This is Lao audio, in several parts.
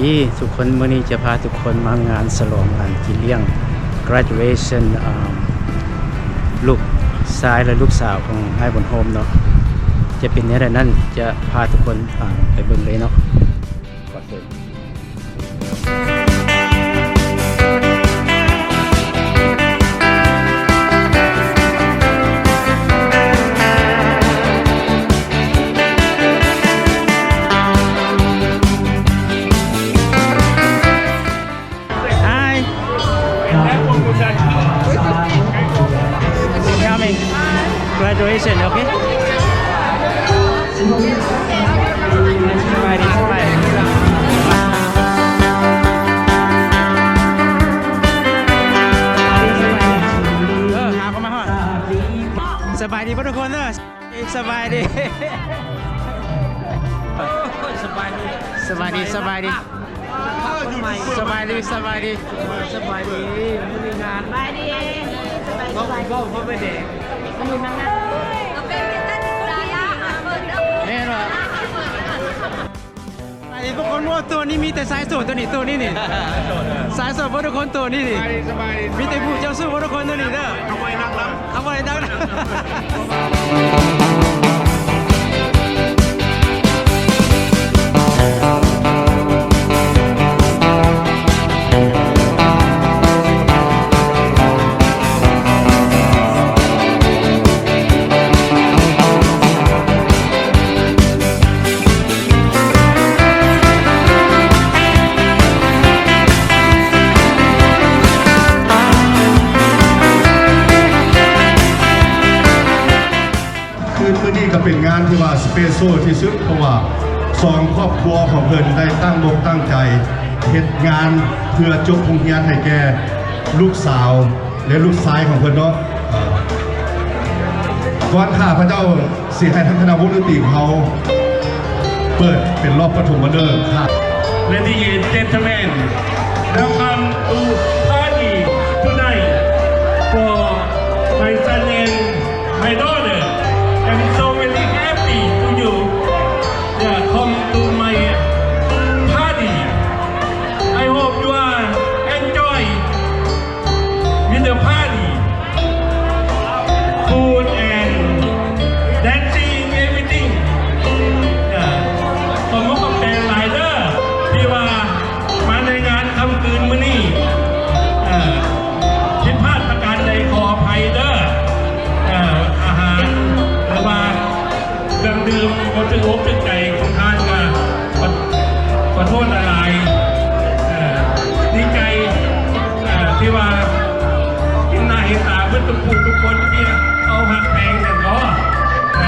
ດີທຸກຄົນ, ມື້ນີ້ຈະພາທຸກຄົນມາງານສະຫຼອງງານກິນລ້ຽງ graduation ອາ ລູກຊາຍ ແລະ ລູກສາວຂອງອ້າຍບຸນໂຮມເນາະ. ຈະເປັນແນວໃດນັ້ນ ຈະພາທຸກຄົນ ອາ ໄປເບິ່ງເລີຍເນາະ. ໄຮ Coming. Graduation, okay? ສະບາຍດີ ສະບາຍດີ ເອີ ຫາເຂົ້າມາຮອດ. ສະບາຍດີເບິດທຸກຄົນເດີ. ສະບາຍດີ ສະບາຍດີ ສະບາຍດີ ສະບາຍດີ ສະບາຍດີ ສະບາຍດີ ສະບາຍດີ ມື້ນີ້ງານ ສະບາຍດີ ສະບາຍດີ ເວົ້າ ເວົ້າ ເວົ້າໄປແດ່ ແມ່ນບໍ່? ໄອ້ ທຸກຄົນ ໂອ້ ໂຕນີ້ມີແຕ່ຊາຍໂສດ ໂຕນີ້ ໂຕນີ້ນີ້ ຊາຍໂສດເບິດທຸກຄົນ ໂຕນີ້ນີ້ ສະບາຍດີ ມີແຕ່ຜູ້ເຈົ້າຊູ້ເບິດທຸກຄົນ ໂຕນີ້ເດີ ເອົາໄວ້ນັກລຳ ເອົາໄວ້ນັກລຳ. ຄືນມື້ນີ້ກໍເປັນງານທີ່ວ່າສະເປເຊີທີ່ສຸດ ເພາະວ່າສອງຄອບຄົວຂອງເພິ່ນໄດ້ຕັ້ງອົກຕັ້ງໃຈເຮັດງານເພື່ອຈົບໂຮງຮຽນໃຫ້ແກ່ລູກສາວ ແລະ ລູກຊາຍຂອງເພິ່ນເນາະ. ເອີ ກ່ອນຂ້າພະເຈົ້າຊິໃຫ້ທາງຄະນະວົງດົນຕີຂອງເຮົາເປີດເປັນລອບປະຖົມມະເລີກ. Ladies and gentlemen, welcome to party tonight for my son and my daughter. I'm so very happy to you. Yeah, come to my party. I hope you are enjoy with the party, food and dancing, everything. ເອີ ຂໍຂອບໃຈຫຼາຍເດີ ທີ່ວ່າມາໃນງານຄ່ຳຄືນມື້ນີ້. ເອີ ຜິດພາດປະການໃດຂໍອະໄພເດີ. ເອີ ອາຫານ ຫຼືວ່າ ເຄື່ອງດື່ມບໍ່ຖືກອົກຖືກໃຈຂອງທ່ານກະຂໍ ຂໍໂທດຫຼາຍໆ. ເອີ ດີໃຈ ເອີ ທີ່ວ່າເຫັນໜ້າເຫັນຕາເບິດທຸກຜູ້ທຸກຄົນທີ່ເອົາຮັກແພງກັນເນາະ. ເອີ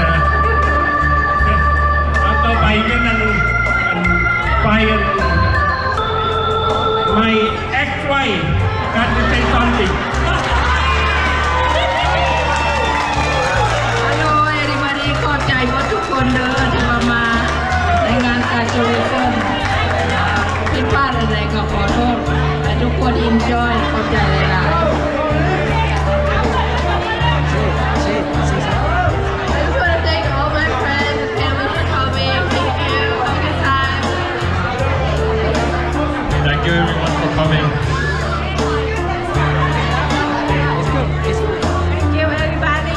ເອົາຕໍ່ໄປເປັນອັນ ອັນ ໄປອັນ My ex-wife, can you say something? Hello everybody, ຂອບໃຈເບິດທຸກຄົນເດີທີ່ວ່າມາໃນງານ graduation. ຜິດພາດອັນໃດກໍຂໍໂທດ ໃຫ້ທຸກຄົນ enjoy. ຂອບໃຈຫຼາຍໆ. I just wanna thank all my friends and family for coming. Thank you. Have a good time. Thank you everyone for coming. Thank you everybody.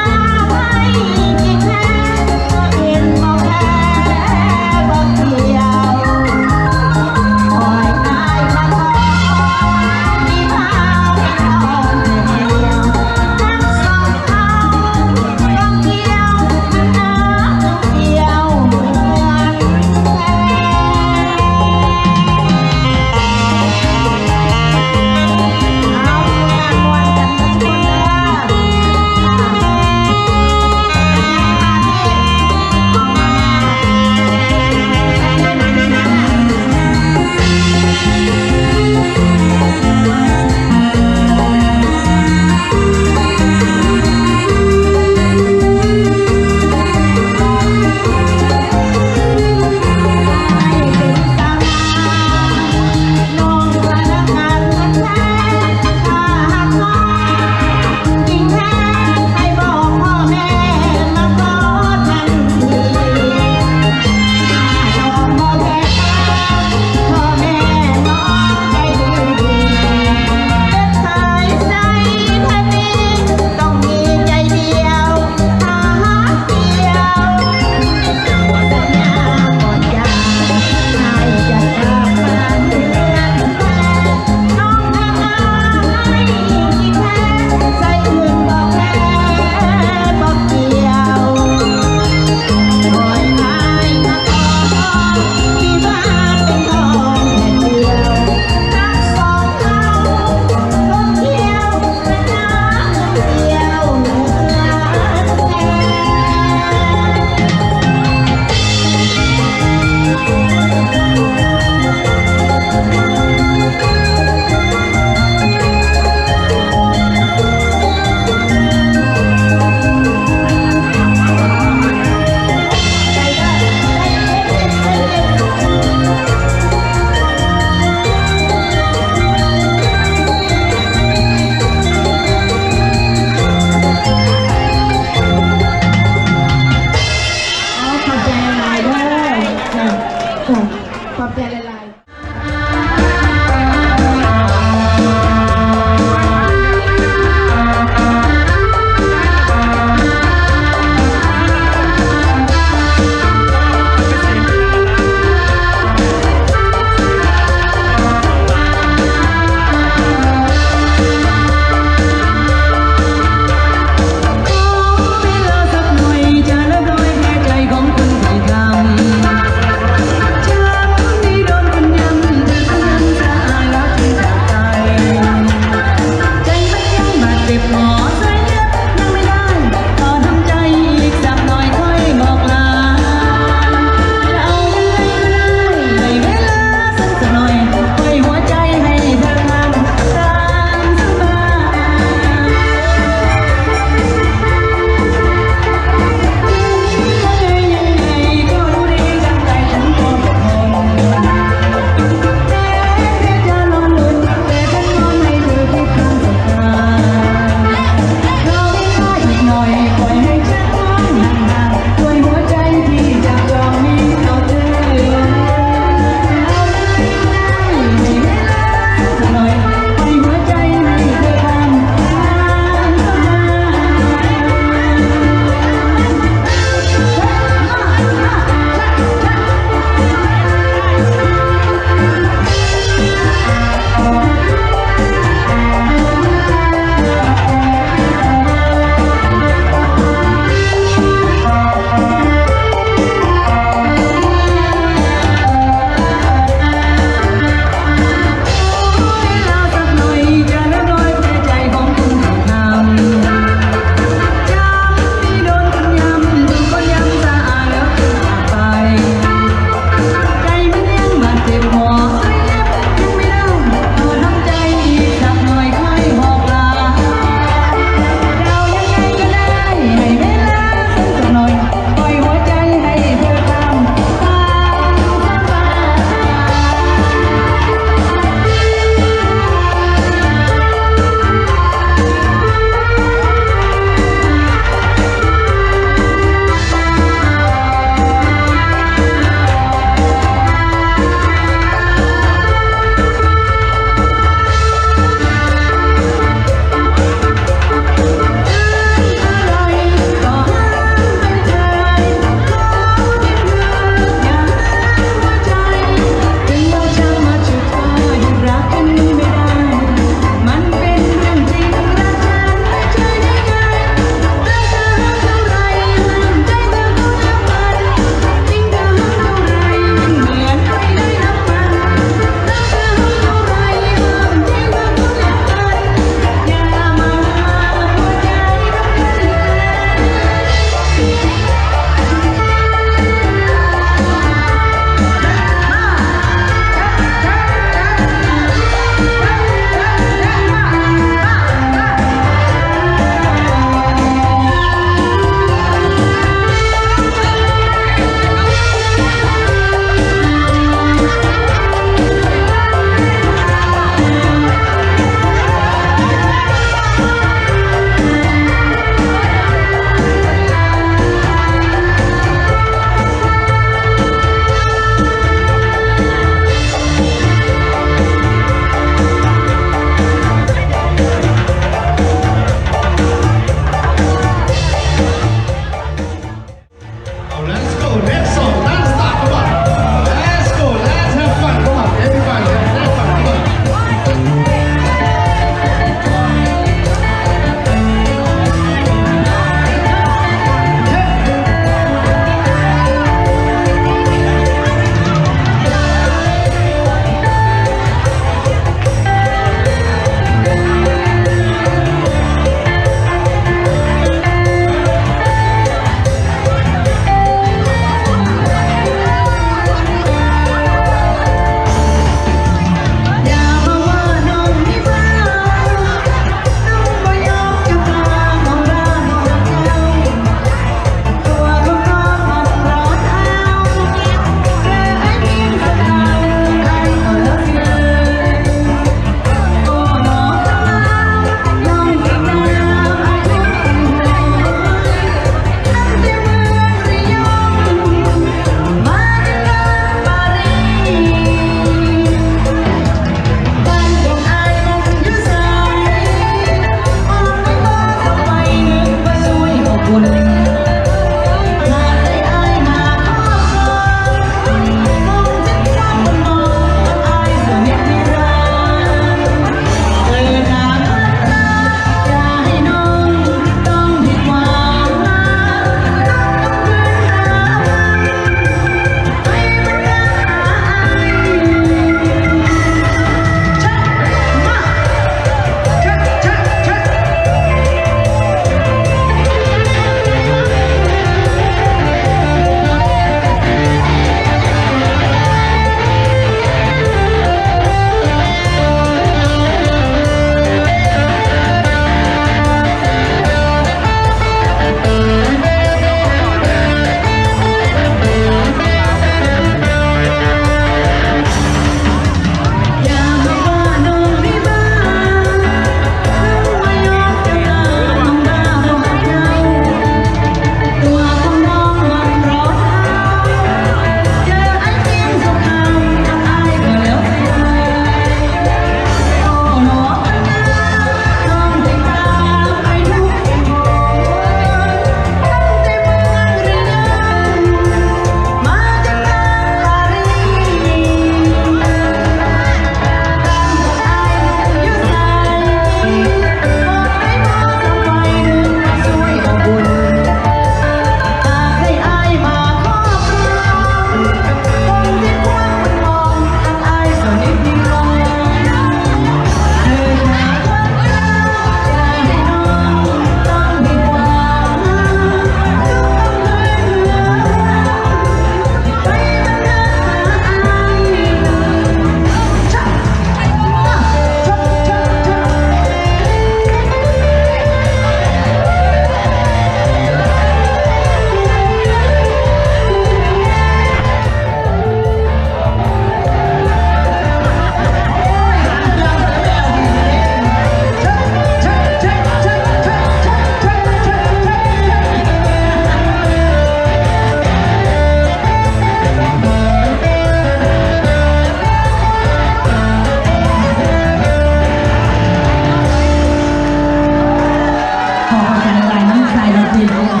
ໄປສະຫວັນ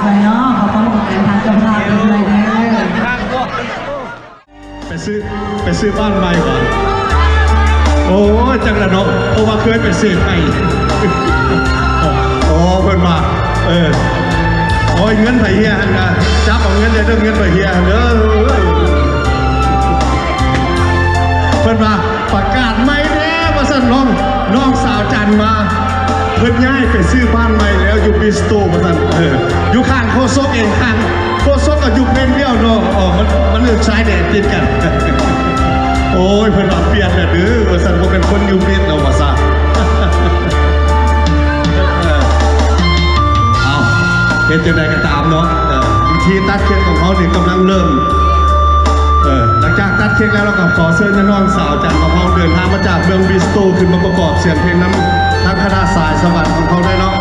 ໄປເນາະ ຂໍຄວາມຮ່ວມມືຈາກເຈົ້າພາບເພິ່ນດ້ວຍເດີ. ໄປຊື້ ໄປຊື້ບ້ານໃໝ່ບໍ່? ໂອ້ຍ ຈັກລະເນາະ ເພາະວ່າເຄີຍໄປເສກໃຫ້. ອໍ ເພິ່ນວ່າ ເອີ ໂອ້ຍ ເງິນໃຜເຮຍຫັ້ນນະ ຈັບເອົາເງິນເດີ ເງິນໃຜເຮຍຫັ້ນເດີ. ເພິ່ນວ່າ ປະກາດໃໝ່ແດ່ວ່າຊັ້ນ ນ້ອງ ນ້ອງສາວຈັນວ່າ ເພິ່ນຍ້າຍໄປຊື້ບ້ານໃໝ່ແລ້ວຢູ່ບິສໂຕວ່າຊັ້ນ. ເອີ ຢູ່ຂ້າງໂຄສົກເອງ ຂ້າງໂຄສົກກໍຢູ່ເພນດຽວເນາະ. ອໍ ມັນ ມັນຢູ່ຊາຍແດນຕິດກັນ. ໂອ້ຍ ເພິ່ນວ່າປ່ຽນແລ້ວເດີວ່າຊັ້ນ ບໍ່ແມ່ນຄົນຢູ່ບິສແລ້ວວ່າຊັ້ນ. ເອີ ເອົາ ເຮັດຈັ່ງໃດກໍຕາມເນາະ ເອີ ວິທີຕັດເຄັກຂອງເຮົານີ້ກຳລັງເລີ່ມ. ເອີ ຫຼັງຈາກຕັດເຄັກແລ້ວ ເຮົາກໍຂໍເຊີນຍານ້ອງສາວຈັນຂອງເຮົາເດີນທາງມາຈາກເມືອງບຣິສໂຕ ຂຶ້ນມາປະກອບສຽງເພງນຳທາງຄະນະສາຍສະຫວັນຂອງເຮົາໄດ້ເນາະ.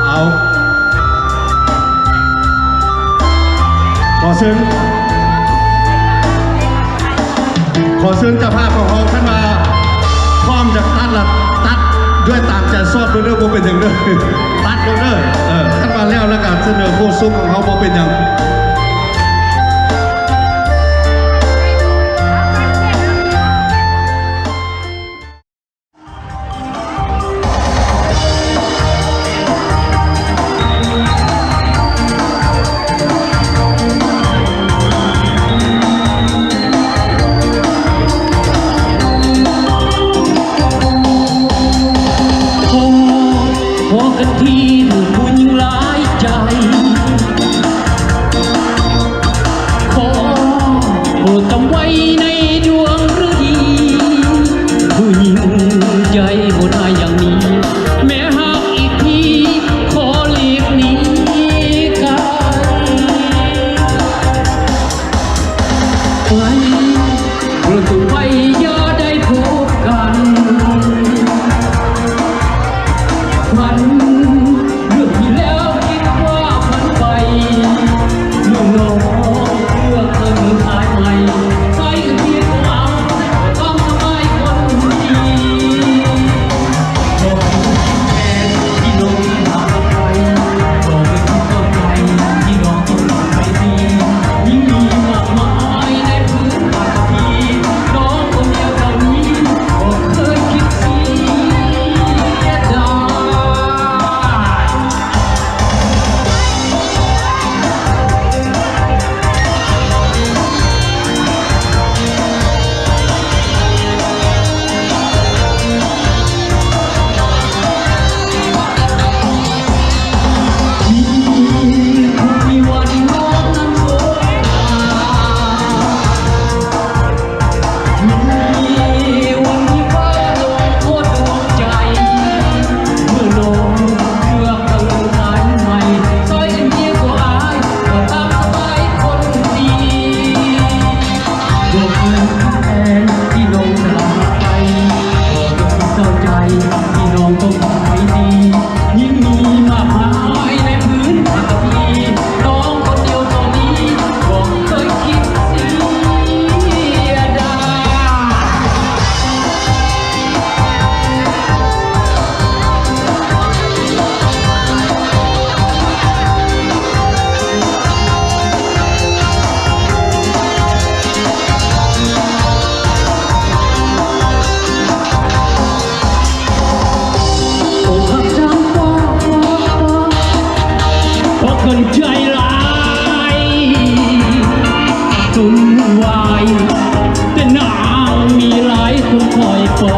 ເອົາ ຂໍເຊີນ ຂໍເຊີນເຈົ້າພາບຂອງເຮົາ ຄັນວ່າພ້ອມຈະຕັດລະຕັດດ້ວຍຕາມໃຈຊອບເດີ ບໍ່ເປັນຫຍັງເດີ ຕັດໂລດເດີ. ເອີ ຄັນວ່າແລ້ວລະກະສະເໜີໂຄສົກຂອງເຮົາ ບໍ່ເປັນຫຍັງ. ພໍກັນທີເທີດຜູ້ຍິງຫຼາຍໃຈ ຂໍໂປດຈຳໄວ້ໃນດວງ ຫຼືດີ ຜູ້ຍິງໃຈໂຫດຮ້າຍຢ່າງນີ້ ແມ້ຮັກອີກທີ ຂໍຫຼີກໜີໄກ ໄກ ປະຕູໄປຢ່າໄດ້ພົບກັນ ຝັນ ເລື່ອງທີ່ແລ້ວຄິດວ່າຜ່ານໄປ ເມື່ອນ້ອງເລືອກເປັນຊາຍໃໝ່ ໃຊ້ເວລາຕາມສະບາຍຄົນດີ ບອກເພິ່ນແມ່ນທີ່ນ້ອງນັ້ນຮັກໄປ ບອກເພິ່ນເຂົ້າໃຈທີ່ນ້ອງຕ້ອງໄປດີ ຍິ່ງມີມາກມາຍໃນພື້ນ ຄົນໃຈຫຼາຍ ຈົນວາຍ ແຕ່ນາງມີຫຼາຍຄົນຄອຍປອ